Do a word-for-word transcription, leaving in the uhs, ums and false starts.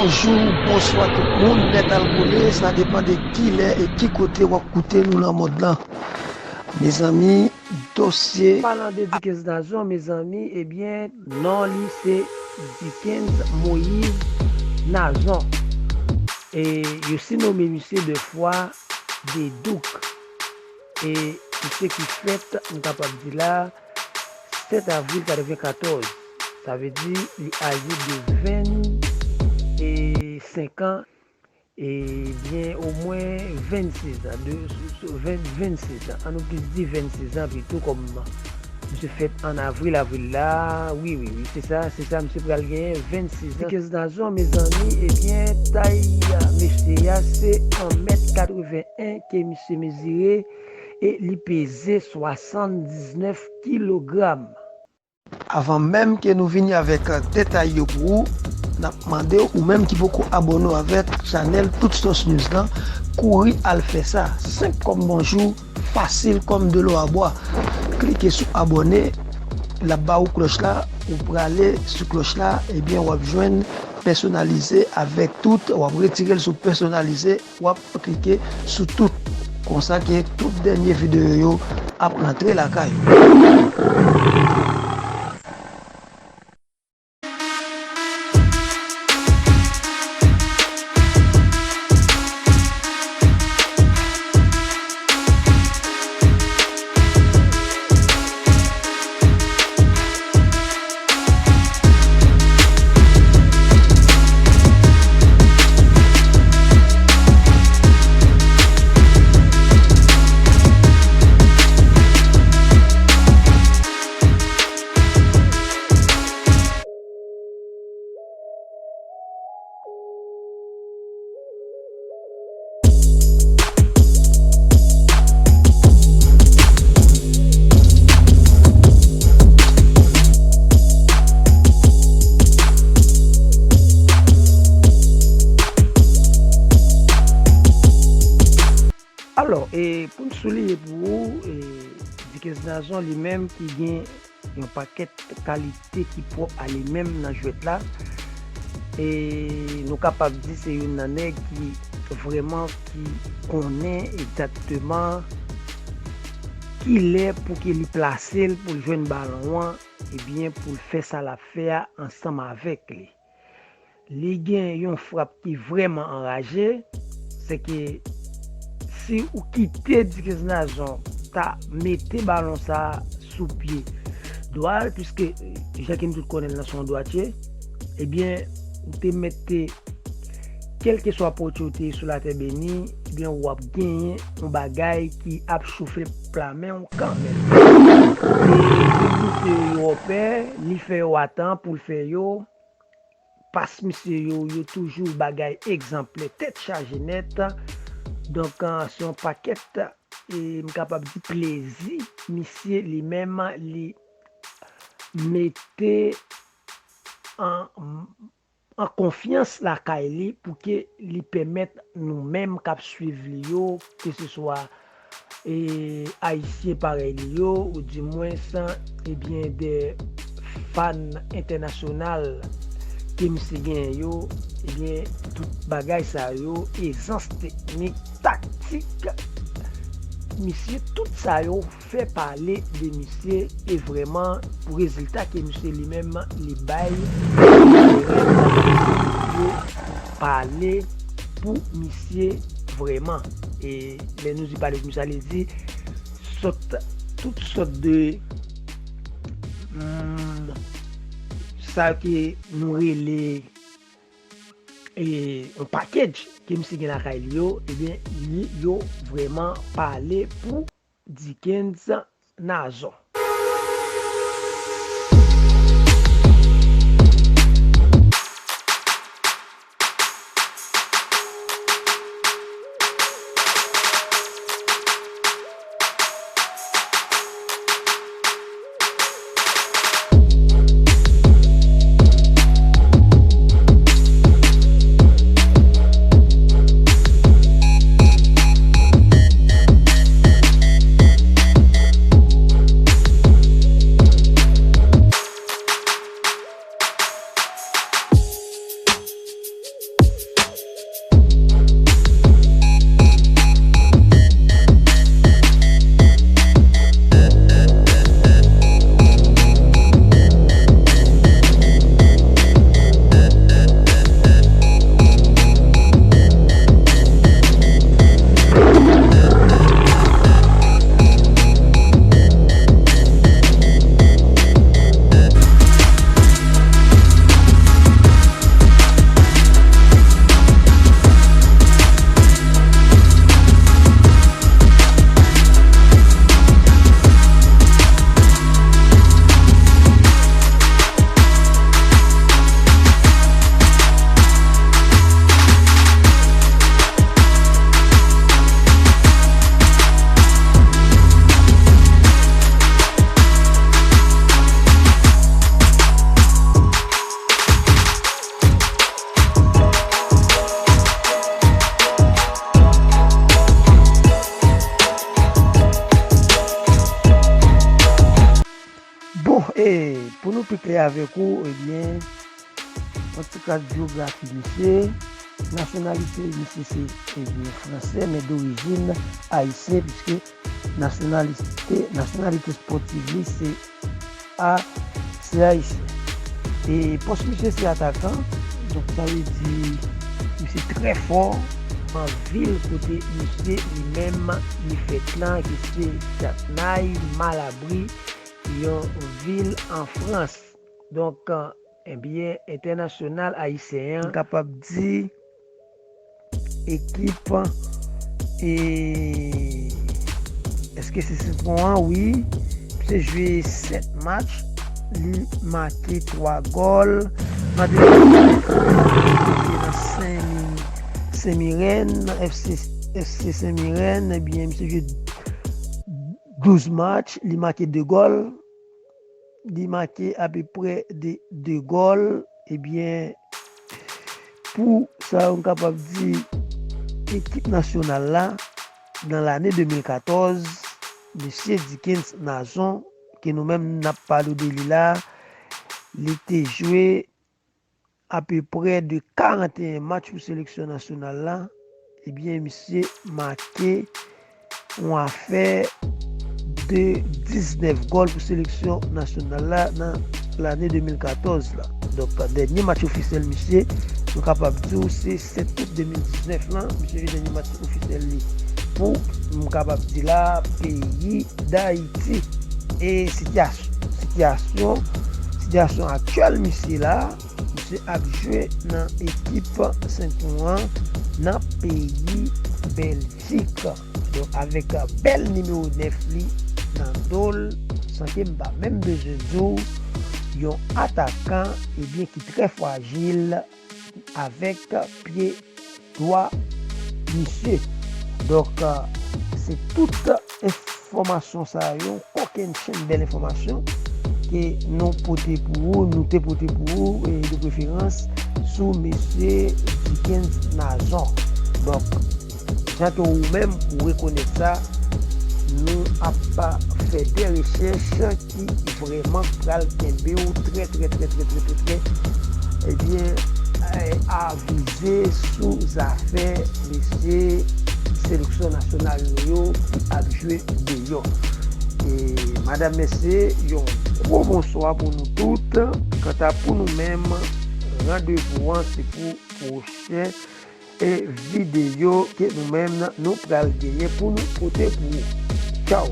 Bonjou, bonswa tout moun, nèt al kole, sa depann de kilè e ki kote w ap koute nou nan mond lan. Mezanmi, dosye. Palan de Dickens Nazon, mezanmi, ebyen, non li se Dickens Moïse Nazon. E yo sinome misye de fwa de Douk. E misye ki fèt, m kapab di la, sèt avril katrevenkatòz. Sa vle di, li aje de vennsenk an, ebyen, omwen vennsis an, de, ven, vennsis an. An nou plis di vennsis an pito, kòm misye fèt an avril, avril la. Wi, wi, wi, se sa, se sa, misye pral genyen vennsis an. Dickens Nazon, mezanmi, ebyen, tay misye a se yon mèt katreven en ke misye mezire e li peze swasanndiznèf kilogram. Avan menm ke nou vini avèk detay yo pou ou, n ap mande w, ou menm ki poko abòne w avèk chanèl Tout Sòs News lan, kouri al fè sa. Senp kòm bonjou, fasil kòm dlo a bwa. Klike sou abòne, l ap ba ou klòch la, ou prale sou klòch la, ebyen w ap jwenn pèsonalize avèk tout, w ap retire l sou pèsonalize, w ap klike sou tout. Konsa ke tout dènye videyo yo ap rantre lakay ou. Alò, e pou n souliye pou ou, e, Dickens Nazon li menm ki gen yon pakèt kalite ki pwòp a li menm nan jwèt la. E nou kapab di se youn nan nèg ki vrèman ki konnen egzakteman kilè pou ke li plase l pou l jwenn balon an, ebyen pou l fè sa l ap fè a ansanm avèk li. Li gen yon frap ki vrèman anraje, se ke si ou kite Dickens Nazon ta mete balon sa sou pye dwa l, piske jan ke n tout konnen l nan se yon dwatye, ebyen, ou te mete kèlkeswa pòt yo te ye sou latè beni, ebyen, w ap genyen yon bagay ki ap chofe pla men w kanmenm. E pou misye yo pè, li fè yo atan pou l fè yo, pas misye yo, yo toujou bagay egzanplè, tèt chaje nèt. Donk, an, se yon pakèt, e m kapab di plezi, misye li menm, li mete an, an konfyans lakay li pou ke li pèmèt nou menm k ap swiv li yo, keseswa e, Ayisyen parèy li yo, oudimwens, ebyen, de fan entènasyonal ke misye genyen yo, ebyen, tout bagay sa yo, ezans teknik, taktik, misye, tout sa yo fè pale de misye, e vrèman, pou rezilta ke misye li menm li bay, pale pou misye vrèman. E lè nou di pale pou misye, sa vle di sòt, tout sòt de, hmm, sa ke nou rele, e, yon package ke misye gen lakay li yo, ebyen, li, yo vrèman pale pou Dickens Nazon. Klè avèk ou, ebyen, yon ti kat jewografi misye, nasyonalite misye se, ebyen, fransè, men dorijin ayisyen, piske nasyonalite, nasyonalite spòtif li se a, se ayisyen. E pòs misye se atakan, donk sa vle di misye trè fò nan vil kote misye li menm li fèt lan, ki se Châtenay-Malabry, yon vil an Frans. Donk, ebyen, entènasyonal ayisyen an, m kapab di, ekip, e, èske se Sentwon an? Wi. Misye jwe sèt match, li make twa gòl. Nan de nan Sen, Sen Mirèn, F C, F C Sen Mirèn, ebyen, misye jwe douz match, li make de gòl. Li make apeprè de, de gòl. Ebyen, pou sa, nou kapab di ekip nasyonal la, nan lane de mil katòz, mesye Dickens Nazon, ke nou menm n ap pale w de li la, li te jwe apeprè de karanteyen match pou seleksyon nasyonal la, ebyen, misye make yon afè de diznèf gòl pou seleksyon nasyonal la nan lane de mil katòz la. Donk, dènye match ofisyèl misye, nou kapab di w se sèt out de mil diznèf lan, misye jwe dènye match ofisyèl li pou, m kapab di la, peyi Dayiti. E sitiyas-, sitiyasyon, sitiyasyon aktyèl misye la, misye ap jwe nan ekip Sentwon an nan peyi Bèljik. Donk, avèk bèl nimewo nèf li nan do l, san ke m pa menm bezwen di w, yon atakan, ebyen, ki trè frajil avèk pye dwa misye. Donk, se tout enfòmasyon sa yo, kokennchenn bèl enfòmasyon ke nou pote pou ou, nou te pote pou ou, e de preferans sou mesye Dickens Nazon. Donk, jan ke ou menm ou rekonèt sa, nou ap fè de rechèch ki vrèman pral kenbe w trè, trè, trè, trè, trè, trè, trè, ebyen, eh, avize sou zafè mesye seleksyon nasyonal nou yo ki ap jwe deyò. E, madam, mesye, yon gwo bonswa pou nou tout. Kanta pou nou menm, randevou an se pou pwochen e videyo ke nou menm nou pral genyen pou nou pote pou ou. Tchaw!